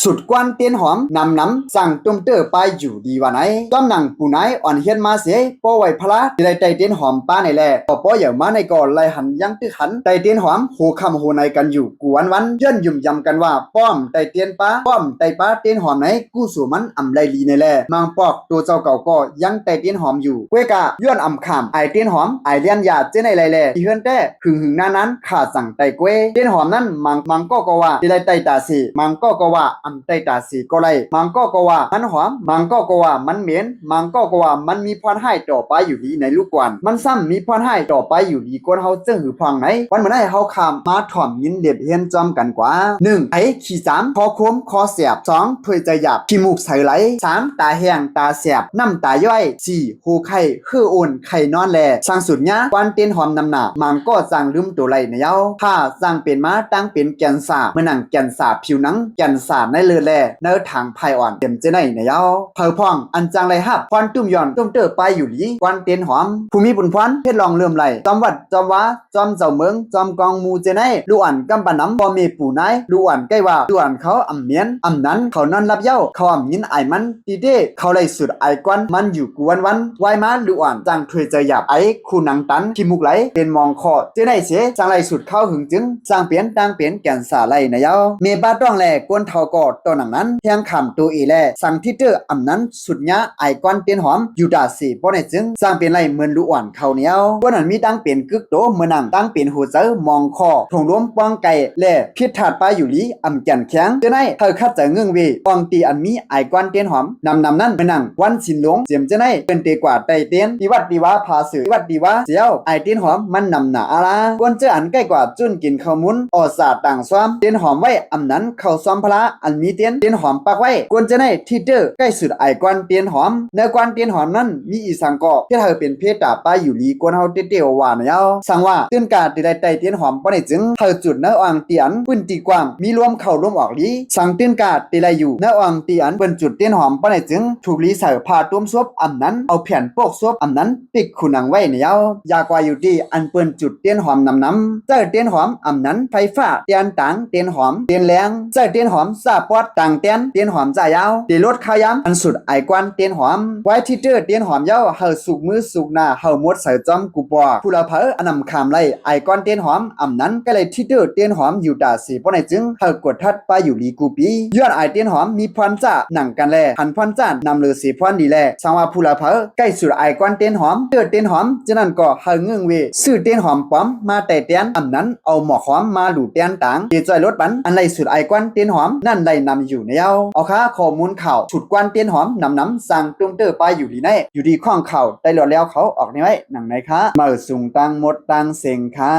ສູດກວນເຕນຫອມນຳນຳ ສ້າງຕຸ້ມເຕີປ້າຢູ່ດີວ່າໃນ. ຕ້ອມໜັງປູນາຍອ່ອນຮຽນມາເສ ພໍໄຫວພະລາ ທີ່ໄດ້ໄຕ້ເຕນຫອມປ້າໃນແລ ກໍພໍເຫຍີວມາໃນກໍໄລ່ຫັນຍັງຕຶກຫັນໄຕ້ເຕນຫອມ ໂຫຄຳໂຫໃນກັນຢູ່ກູ່ວັນໆ ຍ້ອນຫຍຸ່ມຢຳກັນວ່າ ປ້ອມໄຕ້ເຕນປ້າ ປ້ອມໄຕ້ປ້າເຕນຫອມໃນ ກູ້ສູ້ມັນອຳໄລ່ລີໃນແລ. ມາງປອກໂຕເຈົ້າເກົ່າກໍຍັງໄຕ້ເຕນຫອມຢູ່ ກ້ວຍກະຍ້ອນອຳຂາມ ອາຍເຕນຫອມ ອາຍລຽນຢາເຈ້ໃນໄລແລ ທີ່ເຮືອນແຕ້ ຫຶງຫຶງນານນານ ຂ້າຈັ່ງໄຕ້ກ້ວຍເຕນຫອມນັ້ນ. ມາງ ມາງກໍກໍວ່າ ທີ່ໄດ້ໄຕ້ຕາເສ ມາງກໍກໍວ່າ ອຳໄຕ້ຕາເສກໍໄດ້ ມາງກໍກໍວ່າມັນຫອມ ມາງກໍກໍວ່າມັນເໝັນ ມາງກໍກໍວ່າມັນມີພອນຮ້າຍຕໍ່ປ້າຢູ່ດີໃນລູກກວນ ມັນຊ້ຳມີພອນຮ້າຍຕໍ່ປ້າຢູ່ດີກວນເຮົາເຊິ່ງຫືອພອງໃນ. ວັນມື້ໃນເຮົາຄຳມາຖ່ອມຍິນເລັບຮຽນຈ້ອມກັນກວ່າ ໜຶ່ງ ໄອ ຂີ້ຈາມ ຄໍໂຄມ ຄໍແສບ ສອງ ຖ້ວຍໃຈຫຍາບ ຂີ້ມູກໃສໄຫຼ ສາມ ຕາແຫ້ງ ຕາແສບ ນ້ຳຕາຍ້ອຍ ສີ່ ໂຫໄຂ້ ເຮີໂອນ ໄຂ້ນອນແລ ສ້າງສູດຍາກວນເຕນຫອມນຳໜ້າ ມາງກໍຈ້າງລືມໂຕໄຫຼໃນເຍົາ ຖ້າຈ້າງເປັນມາຕັ້ງເປັນແກນສາ ເໝືອນໜັງແກນສາຜິວໜັງ ແກນສາໃນເລືອດແລ ໃນທາງພາຍອ່ອນ ເຕັມເຈ້ໃນໃນເຍົາ ເຜົາພອງ ອັນຈັ່ງໄດ້ຮັບພອນຕຸ້ມຍ້ອນ ຕຸ້ມເຕີປ້າຢູ່ດີ ກວນເຕນຫອມ ຜູ້ມີບຸນພອນ ເຮັດລອງເລີ່ມໄຫຼ ຈອມວັດ ຈອມວາ ຈອມເຈົ້າເມືອງ ຈອມກອງໝູ່ເຈ້ໃນ ລູກອ່ອນກຳປະນຳ ພໍ່ແມ່ປູນາຍ ລູກອ່ອນໃກ້ວ່າ ລູກອ່ອນເຂົາອຳເມນ ອຳນັ້ນເຂົານອນຫຼັບເຍົາ ເຂົາອຳຍິນອາຍມັນ ຕີເຕ້ ເຂົາໄລ່ສູດອາຍກວນມັນຢູ່ກູ່ວັນໆ ວາຍມາລູກອ່ອນຈັ່ງຖ້ວຍໃຈຫຍາບ ໄອ ຄູໜັງຕັນ ຂີ້ມູກໄຫຼ ເປັນມອງຄໍ ເຈ້ໃນເສ ຈັ່ງໄລ່ສູດເຂົາຫຶງຈຶ່ງ ສ້າງເປັນຕັ້ງເປັນແກນສາໄຫຼໃນເຍົາ ແມ່ປ້າຕ້ອງແລ ກວນເຖົ້າກໍຕໍ່ໜັງນັ້ນ ແຮງຂາມໂຕເອແລ ສັງທິເຕີ ອຳນັ້ນ ສູດຍາອາຍກວນເຕນຫອມ ຢູ່ຕາເສປ້ອນໃນຈຶ່ງ ສ້າງເປັນໄລ່ເໝືອນລູກອ່ອນເຂົາແນວ ກວນນັ້ນມີຕັ້ງເປັນກຶກໂຕ ເໝືອນໜັງຕັ້ງເປັນຫົວໃຈ ມອງຄໍ ຖົງລົມ ປ້ອງໄກ່ ແລ ຜິດທາດປ້າຢູ່ດີ ອຳແກ່ນແຂງ ເຈ້ໃນ ເຮົາຂັດໃຈເງື່ອງເວ ອ່ອງຕີອັນມີອາຍກວນເຕນຫອມ ນຳນຳນັ້ນ ເໝືອນໜັງວັນສິນຫຼົງ ເຈັມເຈ້ໃນ ເອີ້ນເຕກວ່າໄຕ້ເຕນ ຕີວັດຕີວາ ພາເສືອ ຕີວັດຕີວາ ສຽວ ອາຍເຕນຫອມ ມັນນຳໜ້າອາລາ ກວນເຈີອັນໃກ້ກວ່າ ຈຸ້ນກິນເຂົ້າມູນ ອໍສາຕ່າງຊອມ ເຕນຫອມໄວ້ ອຳນັ້ນ ເຂົ້າຊອມພະລາ ອັນມີເຕນ ເຕນຫອມປັກໄວ້ ກວນເຈີໃນ ທີ່ເຕີ ໃກ້ສຸດອາຍກວນເຕນຫອມ ເນື້ອກວນເຕນຫອມນັ້ນ ມີອີ່ສັງກໍ ເຮັດໃຫ້ເປັນເພດຕາປ້າຢູ່ລີ ກວນເຮົາເຕເຕວ່າແນວ ສັງວ່າ ຕື່ນກາ ທີ່ໄດ້ໄຕ້ເຕນຫອມ ປ້ອນໃນຈຶ່ງ ເຮົາຈຸດເນື້ອອ່ອງ ທີ່ອັນ ປຶ້ນຕີກວ້າງ ມີລົມເຂົ້າລົມອອກລີ ສັງຕື່ນກາ ທີ່ໄດ້ຢູ່ ເນື້ອອ່ອງ ທີ່ອັນ ເພິ່ນຈຸດເຕນຫອມ ປ້ອນໃນຈຶ່ງ ຖືກລີໃສ່ຜ້າຕຸ້ມສົບ ອຳນັ້ນ ເອົາແຜ່ນໂປກສົບ ອຳນັ້ນ ປິກຂູໜັງໄວ້ແນວ ຢາກວ່າຢູ່ທີ່ ອັນເພິ່ນຈຸດເຕນຫອມນຳນຳ ໃຊ້ເຕນຫອມ ອຳນັ້ນ ໄຟຟ້າ ແຕ່ນຕາງ ເຕນຫອມ ເຕນແລງ ໃຊ້ເຕນຫອມ ຊາປອດ ຕາງແຕ່ນ ເຕນຫອມ ຊາຍາວ ເຕລົດຄາຍາມ ອັນສຸດອາຍກວນເຕນຫອມ ໄວ້ທີ່ເຕີເຕນຫອມເຍົາ ເຮົາສຸກມືສຸກໜ້າ ເຮົາໝົດໃສ່ຈ້ອມກູປອ ຜູ້ລະເຜີ ອັນນຳຄາມໄລ່ ອາຍກວນເຕນຫອມ ອຳນັ້ນ ໃກ້ໄລ່ທີ່ເຕີເຕນຫອມ ຢູ່ຕາເສປ້ອນໃນຈຶ່ງ ເຮົາກວດທັດປາຢູ່ລີກູປີ ຍ້ອນອາຍເຕນຫອມ ມີພອນຈາໜັງກັນແລ ຫັນພອນຈານຳເລີເສພອນດີແລ ສັງວ່າຜູ້ລະເຜີ ໃກ້ສຸດອາຍກວນເຕນຫອມ ເຕີເຕນຫອມ ຈະນັ້ນກໍເຮົາເງື່ອງເວ ຊື້ເຕນຫອມປອມ ມາໄຕ້ແຕນ ອຳນັ້ນ ເອົາໝອກຫອມມາຫຼູແຕນຕາງ ເກຈ້ອຍລົດປັນ ອັນໄລ່ສຸດອາຍກວນເຕນຫອມ ນັ້ນໄລ່ນຳຢູ່ແນວ ເອົາຄ່າຂໍ້ມູນຂ່າວ ສຸດກວນເຕນຫອມ ນຳນຳ ສ້າງຕຸ້ມເຕີປາຢູ່ລີໃນ ຢູ່ດີຂ້ອງຂ່າວ ໄດ້ລອດແລ້ວເຂົາອອກໃນໄວ້ ໜັງໃນຄ່າ ເໝີສູງຕັ້ງໝົດຕັ້ງເສັງຄ່າ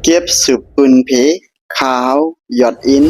ເກັບສືບປືນເພ ຂ່າວ ຍອດອິນ